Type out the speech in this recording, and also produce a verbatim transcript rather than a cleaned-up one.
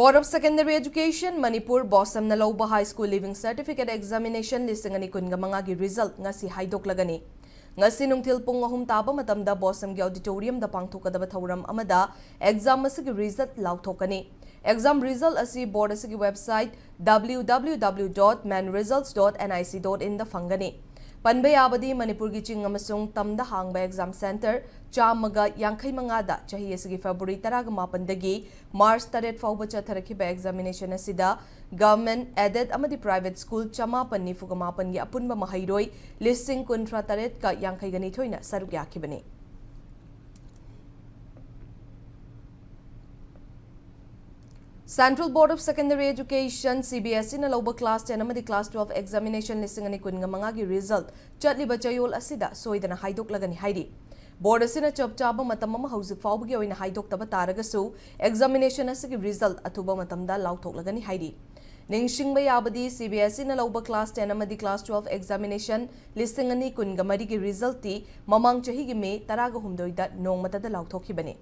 Board of Secondary Education Manipur, BOSEM ꯅ ꯂꯧꯕ High School Leaving Certificate Examination ꯂꯤꯁꯤꯡ ꯑꯅꯤ ꯀꯨꯟꯒ ꯃꯉꯥꯒꯤ result ꯉꯁꯤ ꯍꯥꯏꯗꯣꯛꯂꯒꯅꯤ꯫ ꯉꯁꯤ ꯅꯨꯡꯊꯤꯜ ꯄꯨꯡ ꯑꯍꯨꯝ ꯇꯥꯕ ꯃꯇꯝꯗ BOSEM ꯒꯤ auditorium ꯗ ꯄꯥꯡꯊꯣꯛꯀꯗꯕ ꯊꯧꯔꯝ ꯑꯃꯗ exam ꯑꯁꯤꯒꯤ result ꯂꯥꯎꯊꯣꯛꯀꯅꯤ꯫ Exam result ꯑꯁꯤ board ꯑꯁꯤꯒꯤ website W W W dot man results dot N I C dot in ꯗ ꯐꯪꯒꯅꯤ꯫ ꯄꯟꯕ ꯌꯥꯕꯗꯤ, ꯃꯅꯤꯄꯨꯔꯒꯤ ꯆꯤꯡ ꯑꯃꯁꯨꯡ ꯇꯝꯗ ꯍꯥꯡꯕ exam centre ꯆꯥꯝꯃꯒ ꯌꯥꯡꯈꯩ ꯃꯉꯥꯗ ꯆꯍꯤ ꯑꯁꯤꯒꯤ February ꯇꯔꯥꯃꯥꯄꯟꯗꯒꯤ March ꯇꯔꯦꯠ ꯐꯥꯎꯕ ꯆꯠꯊꯔꯛꯈꯤꯕ examination ꯑꯁꯤꯗ government, aided ꯑꯃꯗꯤ private school ꯆꯃꯥꯄꯟ ꯅꯤꯐꯨꯒ ꯃꯥꯄꯟꯒꯤ ꯑꯄꯨꯟꯕ ꯃꯍꯩꯔꯣꯏ ꯂꯤꯁꯤꯡ ꯀꯨꯟꯊ꯭ꯔꯥ ꯇꯔꯦꯠꯀ ꯌꯥꯡꯈꯩꯒ ꯅꯤꯊꯣꯏꯅ ꯁꯔꯨꯛ ꯌꯥꯈꯤꯕꯅꯤ꯫ Central Board of Secondary Education, C B S E ꯅ ꯂꯧꯕ class ten ꯑꯃꯗꯤ class twelve examination ꯂꯤꯁꯤꯡ ꯑꯅꯤ ꯀꯨꯟꯒ ꯃꯉꯥꯒꯤ result ꯆꯠꯂꯤꯕ ꯆꯌꯣꯜ ꯑꯁꯤꯗ ꯁꯣꯏꯗꯅ ꯍꯥꯏꯗꯣꯛꯂꯒꯅꯤ ꯍꯥꯏꯔꯤ꯫ Board ꯑꯁꯤꯅ ꯆꯞ ꯆꯥꯕ ꯃꯇꯝ ꯑꯃ ꯍꯧꯖꯤꯛ ꯐꯥꯎꯕꯒꯤ ꯑꯣꯏꯅ ꯍꯥꯏꯗꯣꯛꯇꯕ ꯇꯥꯔꯒꯁꯨ, examination ꯑꯁꯤꯒꯤ result ꯑꯊꯨꯕ ꯃꯇꯝꯗ ꯂꯥꯎꯊꯣꯛꯂꯒꯅꯤ ꯍꯥꯏꯔꯤ꯫ ꯅꯤꯡꯁꯤꯡꯕ ꯌꯥꯕꯗꯤ, C B S E ꯅ ꯂꯧꯕ class ten ꯑꯃꯗꯤ class twelve examination ꯂꯤꯁꯤꯡ ꯑꯅꯤ ꯀꯨꯟꯒ ꯃꯔꯤꯒꯤ result ꯇꯤ ꯃꯃꯥꯡ ꯆꯍꯤꯒꯤ May ꯇꯔꯥꯒ ꯍꯨꯝꯗꯣꯏꯗ ꯅꯣꯡꯃꯇꯗ ꯂꯥꯎꯊꯣꯛꯈꯤꯕꯅꯤ꯫